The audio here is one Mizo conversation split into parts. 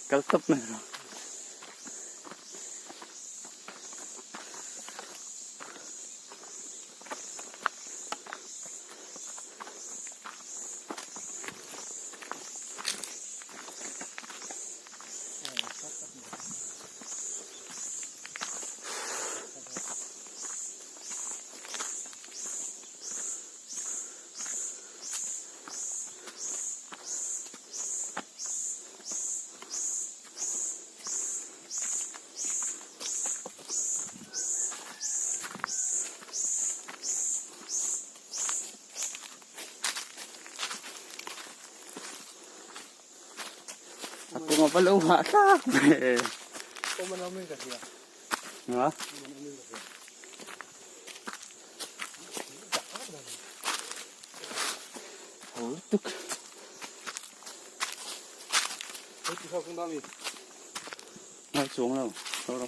Kal tawp mai rawh. A kawng a va lo hah thlak ve. Ha? Ho tuk. Ngai chuang lo. Ho ro.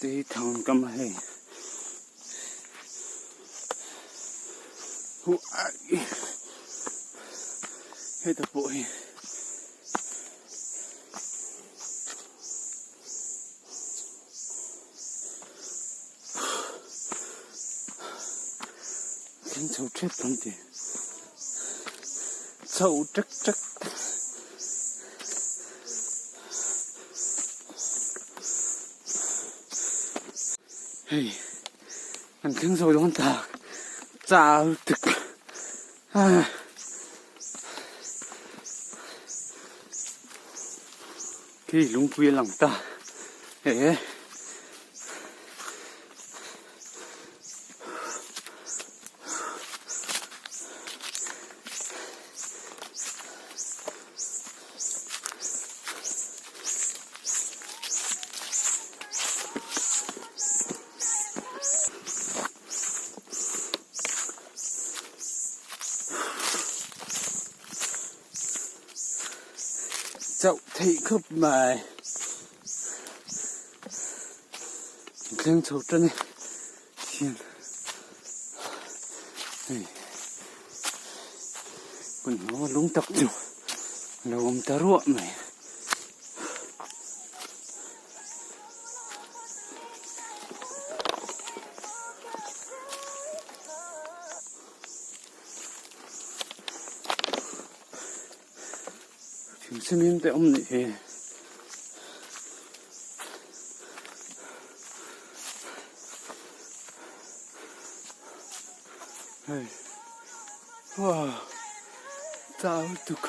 Te hi thang kam a hei huh ai heta pawh hi thleng chho tep ang tih chho tek tek. Hei kan thleng zo dawn ta chau tuk a khi lungpui a lang ta e. Chauh theih khawp mai thleng chho tan e hian hei hun hnuaia lung tak chu a lo awm ta ruah mai. Thing chhungin te awm nih hi. Hei wow chau tuk.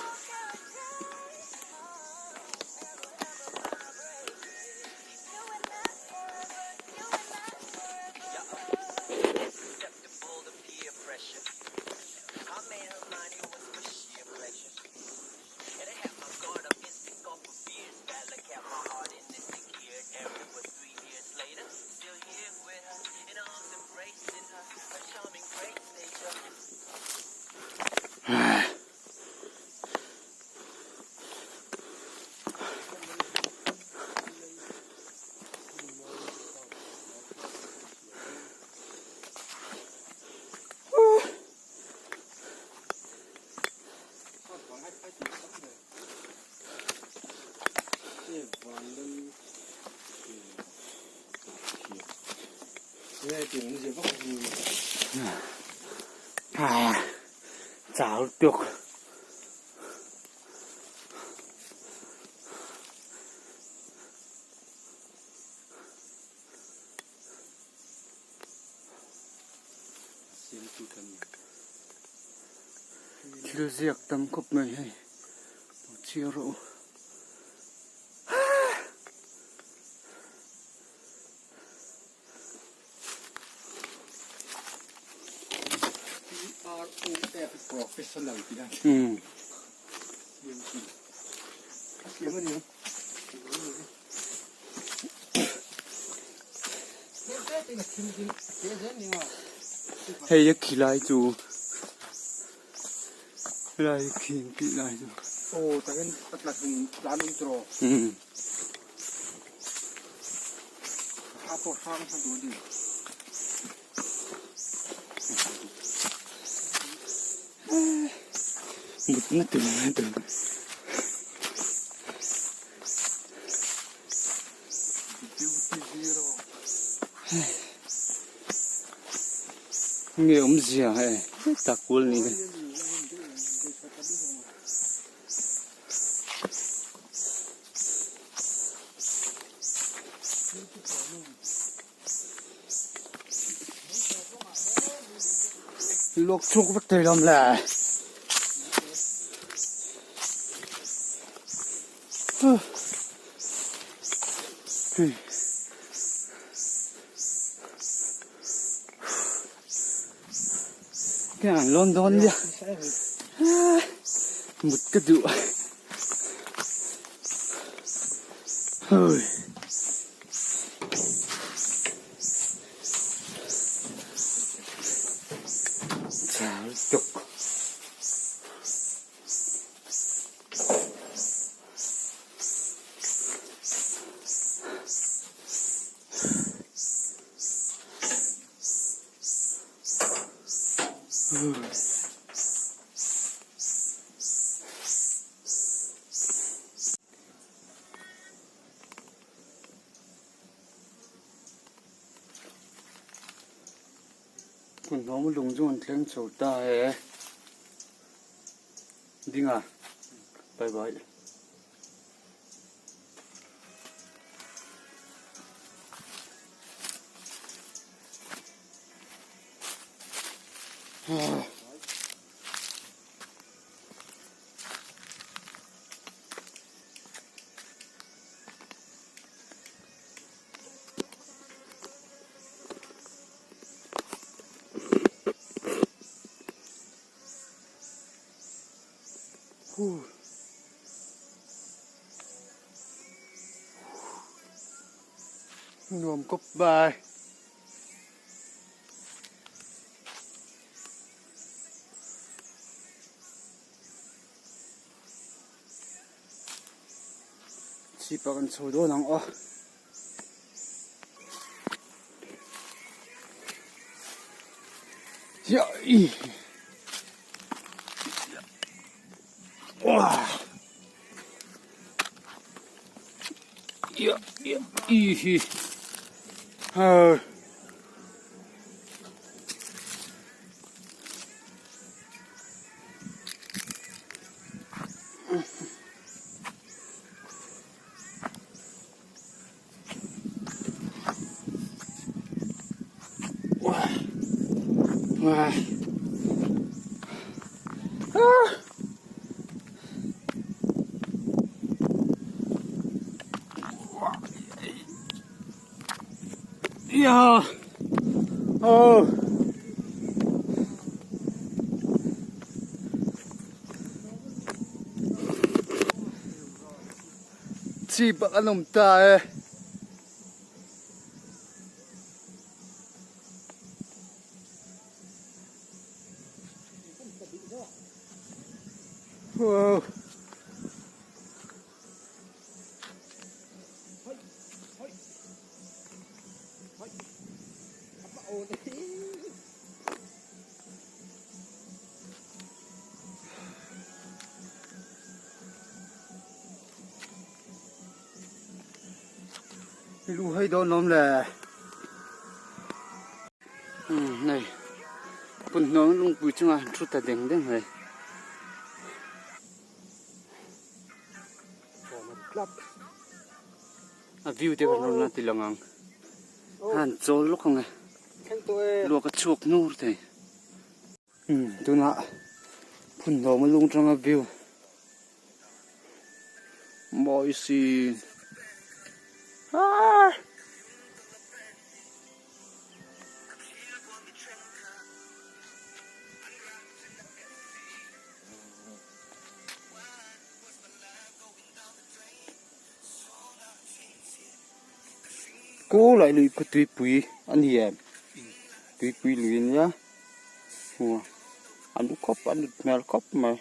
Chau tuk. Thil ziak tam khawp mai hei lo chhiar rawh u. Professional tih a ni. Siam a ni ang. Hei a khi lai chu helai khi an tih lai chu. Aw takin a tla hlum tlan awm tawh. Thla pawh hrang hman duh a ni. Mutna tur na tur. Nge awmzia e tak kual ni le. Luak chhuak vek thei lam le. Hei. Cái hàng lon don đi. Một cái rượu. Hơi. Chào tục. Hmun hnawm lung chu an thleng chho ta e ding a bye bye. Nuam kawp mai. Chhip ah kan chho dawn ang aw. Chhip ah kan awm ta e. Wow. Lu hai dawn lawm le. Nei pun hnawng lungpui chunga an thu ta deng deng mai. A view te kan rawn la ti lang ang. Han chawl lawk ang e. Luak a chhuak nur thei. Tunah phun hlawm a lung tanga view mawi si aaa. Khu lai lui khu tuipui a ni em tuipui lui a nia hmuh a an u khawp a nut hmel khawp mai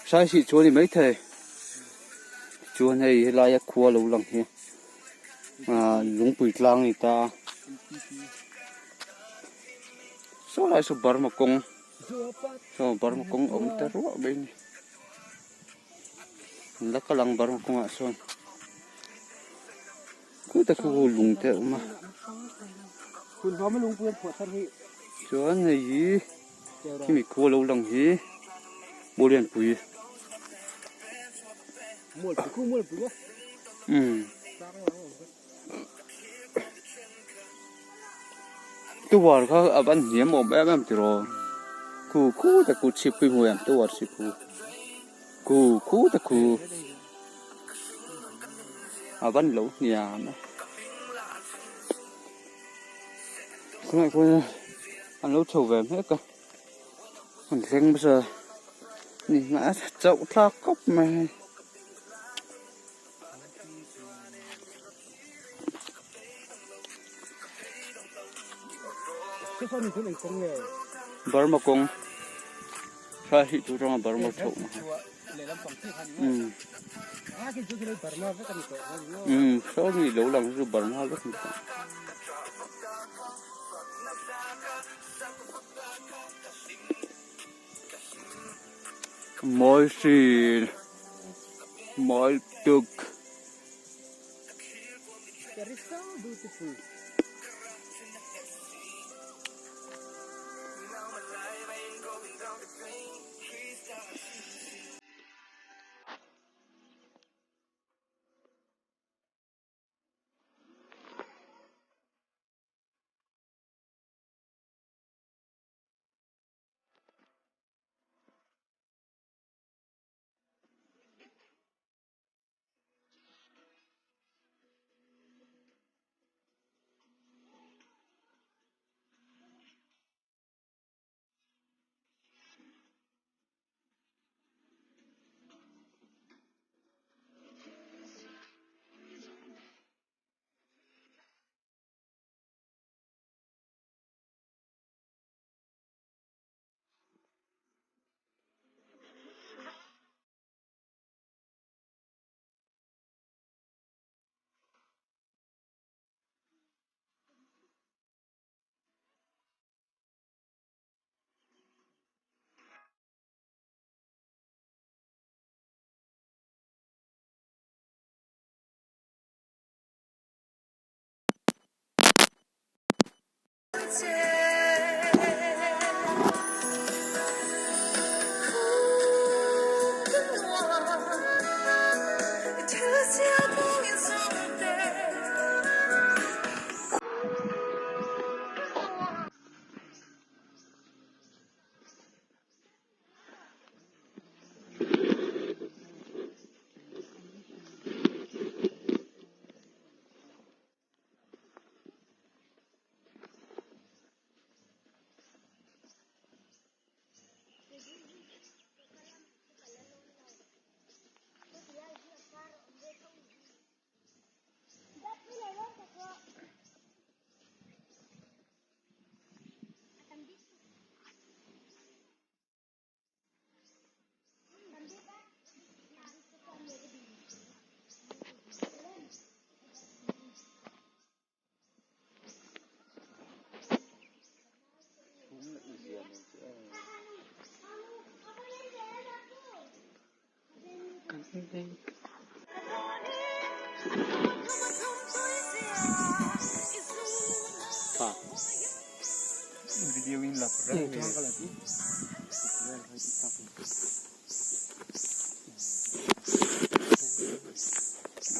sai sih chu a ni maithei chuan hei helaia khua lo lang hi ah lungpui tlang a ni ta a saw lai saw burma kawng saw burma kawng a awm ta ruah mai a ni. An la kal ang burma kawngah sawn khutah khu khu lung te a awm a chuan hei hi khimi khua lo lang hi Muallianpui umm tower kha a van hniam awm em em tiraw khu khu te khu chhip pui hmu em tower chhip khu khu khu te khu a van lo hniam a khawngaiah khuan an lo chho ve mek a an thleng hmasa ni a chauh thlak khawp mai. Burma kawng thlai hi chu atanga Burma chhoh na umm umm saw mi lo lang hi chu Burma vek ani tawh. Mawi hrin mawi tuk.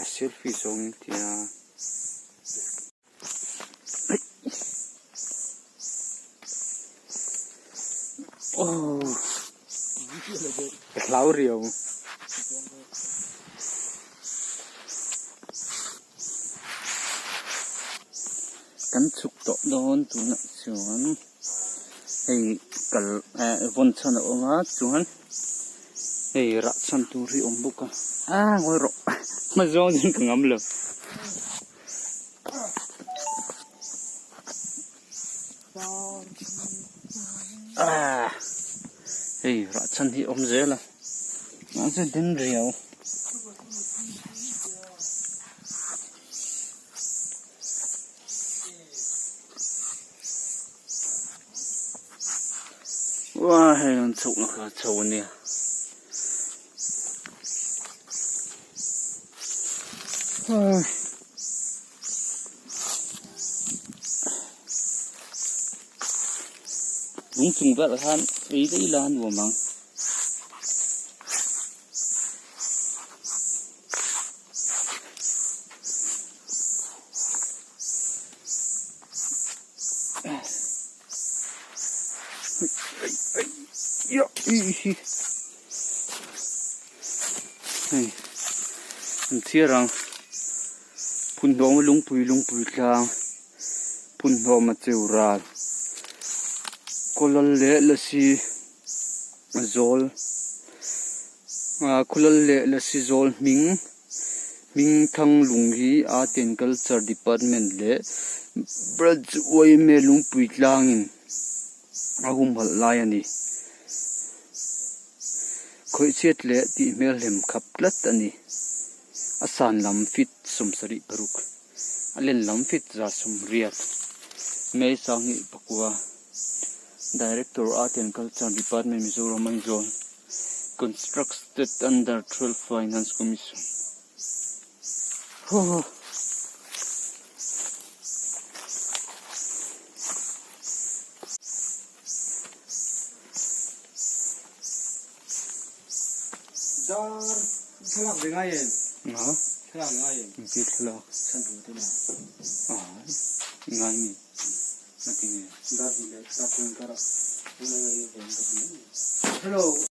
A selfie zawng in tia. Aww ka hlau riau. Kan chhuk tawh dawn tunah chuan hei kal eh vawn chhan a awm a chuan. Hei rah chhan tur hi awm bawk a ah ngawi rawh hma zawng chuan ka ngam lo. Ah hei rah chhan hi awm zel a mahse den riau. Uah hei an chhoh na kha chho a nia. Lung chung velah khan ei daih ila a nuam ang. Hei an chhiar ang phunhnawma lungpui lungpui tlang phunhnawma cheu ral kawlal leh lasi zawl ah khawlal leh lasi zawl hming. Hmingthang lung hi Art and Culture Department leh Branch yma lungpui tlangin a humhalh lai a ni. Khawihchhiat leh tih hmelhem khap tlat a ni. A san lam feet 76, a len lam feet 180, May 2009, Director Art and Culture Department Mizoram Aizawl. Constructed under 12 Finance Commission. Ho. Dar thlalak ve ngai em? Ha? Thlalak ve ngai em? Engti thlalak? Chhan hu te na. Ah, ngai mi. Ngati nge? Dar hi leh dar thung kara. Hello.